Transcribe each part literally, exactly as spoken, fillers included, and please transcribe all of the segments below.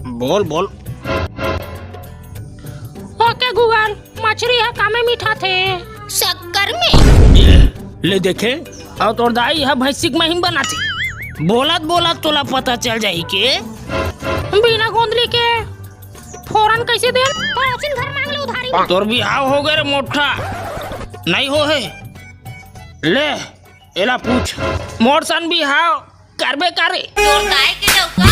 बोल, बोल। OK Google, मछरी ह कामे मिठाथे? शक्कर में। ले देखे, अउ तोर दाई ह भैंसी के महीन बनाथे। बोलत बोलत तोला पता चल जाही के। बिना गोंदली के फोरन कैसे दे? पड़ोसिन घर मांग ले उधारी में। तोर बिहाव हो गए रे मोट्ठा, नहीं हो हे। ले, एला पूछ, मोर सन बिहाव करबे का रे? तोर दाई के डौका।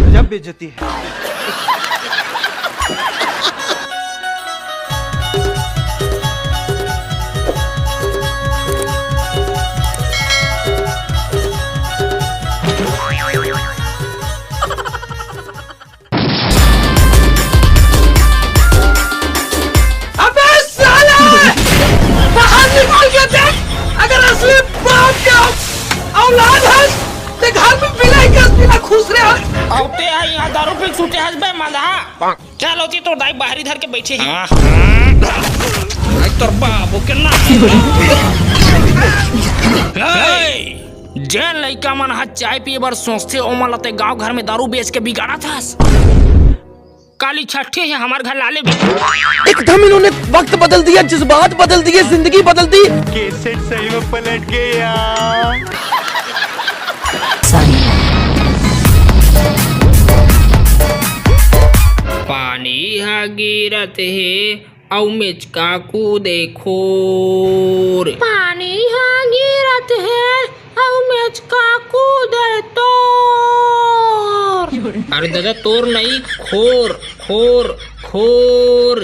गजब बेइज्जती है। अबे साला! बाहर निकल के देख, अगर असली बाप के औ-, औलाद हस, ते घर में बिलाई के बिना खुश रहे हस। अउ ते ह इहाँ दारू पी के सुते हस बे मंदहा। चल ओती तोर दाई बाहरी धर के बैठे हे। हाँ, हाँ। भाई तोर बाबू के ना। ए, जेन लइका मन ह चाय पिए बर सोचथे, ओमन ल ते गांव घर में दारू बेच के बिगाड़त हस। काली छठी हे, हमर घर ला लेबे। एकदम इन्होंने वक्त बदल दिया, जज्बात बदल दिए, जिंदगी बदल दी। कैसेट सही में पलट गया। पानी ह गिरत हे, अउ मेचका कूदे खोर। पानी ह गिरत हे, अउ मेचका कूदे तोर। अरे दादा, तोर नहीं, खोर, खोर, खोर।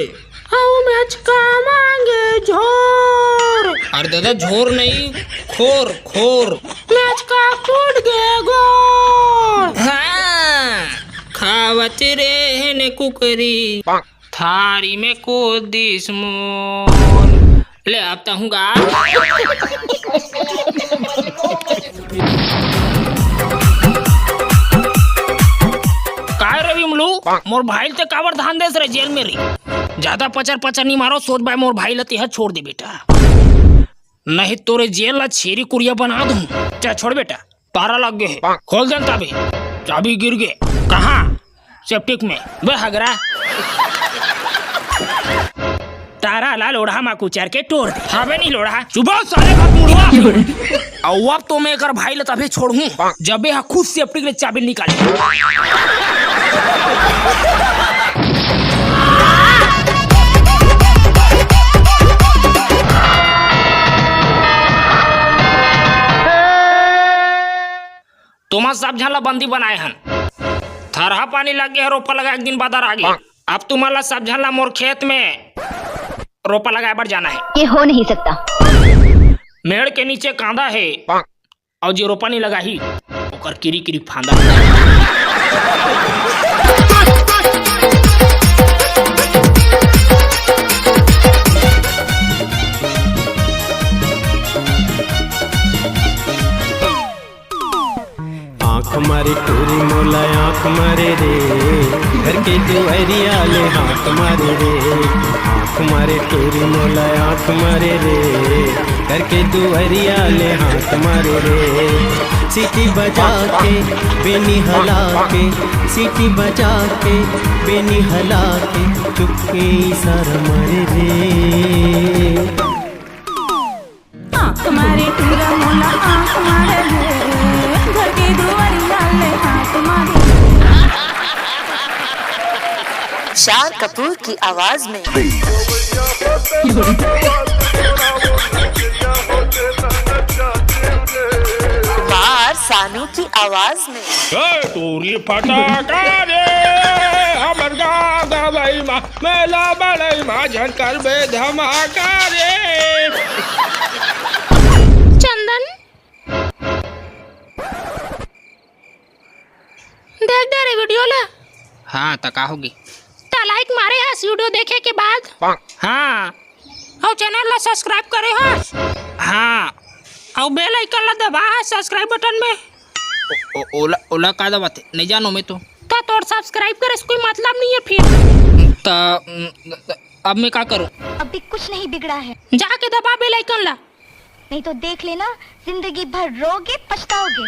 अउ मेचका मांगे झोर। अरे दादा, झोर नहीं, खोर, खोर। मेचका कूद गे गोर। हाँ, खावत रेहे ने कुकरी। थारी में कूदिस मोर। ले, अब तहूँ गा। काय रे विमलू, मोर भाई ल ते काबर धान देस रे जेल में रे? ज्यादा पचर पचर नी मारो, सोच बाय मोर भाई ल तेहा छोड़ दे बेटा, नहीं तोरे जेल ला छेरी कुरिया बना दूं। चा छोड़ बेटा, पारा लग गे हे। खोल दे न चाबी। चाबी गिर गे। कहाँ? सेप्टिक में। बे हगरा। तारा ला लोढ़ा मा कुचर के टोर दे। हाबे नहीं लोढ़ा। चुप हो साले भात मुड़वा। अउ अब तो मैं एकर भाई ला तभे छोड़हूँ, जबे हा खुद सेप्टिक ले चाबी निकाले। तुमन सब झन ला बंदी बनाए हन। थरहा पानी लग गे हे, रोपा लगाए के दिन बादर आ गे। अब तुमन ला सब झन ला मोर खेत में रोपा लगाए बर जाना हे। ये हो नहीं सकता। मेड़ के नीचे कांदा हे, अउ जे रोपा नहीं लगाही, ओकर किरी किरी फांदा। आँख मारे टूरी मोला आँख मारे रे, घर के दुआरिया ले हाथ मारे रे। आँख मारे टूरी मोला आँख मारे रे, घर के दुआरिया ले हाथ मारे रे। सीटी बजा के बेनी हला के, सीटी बजा के बेनी हला के, चुपके इशारा मारे रे। आँख मारे टूरा मोला आँख मारे रे, घर के दुआरिया ले हाथ मारे। शान कपूर की आवाज में कुमार सानू की आवाज में। ए, टूरी फटाका रे, हमर गाँव गवई मा मेला बड़ई मा झन करबे धमाका रे। चंदन, देख दे रे video ला। हाँ, त का होगे? त like मारे हस video देखे के बाद? हाँ। अउ channel ला subscribe करे हस? हाँ। अउ bell icon ला दबा हस subscribe button में? ओ, ओ, ओला, ओला का दबाथे? नहीं जानो मैं तो। त तोर subscribe करे से कोई मतलब नहीं है फिर। त, उम, त अब मैं का करूँ? अभी कुछ नहीं बिगड़ा है। जाके दबा bell icon ला। नहीं तो देख लेना, जिंदगी भर रोगे पछताओगे।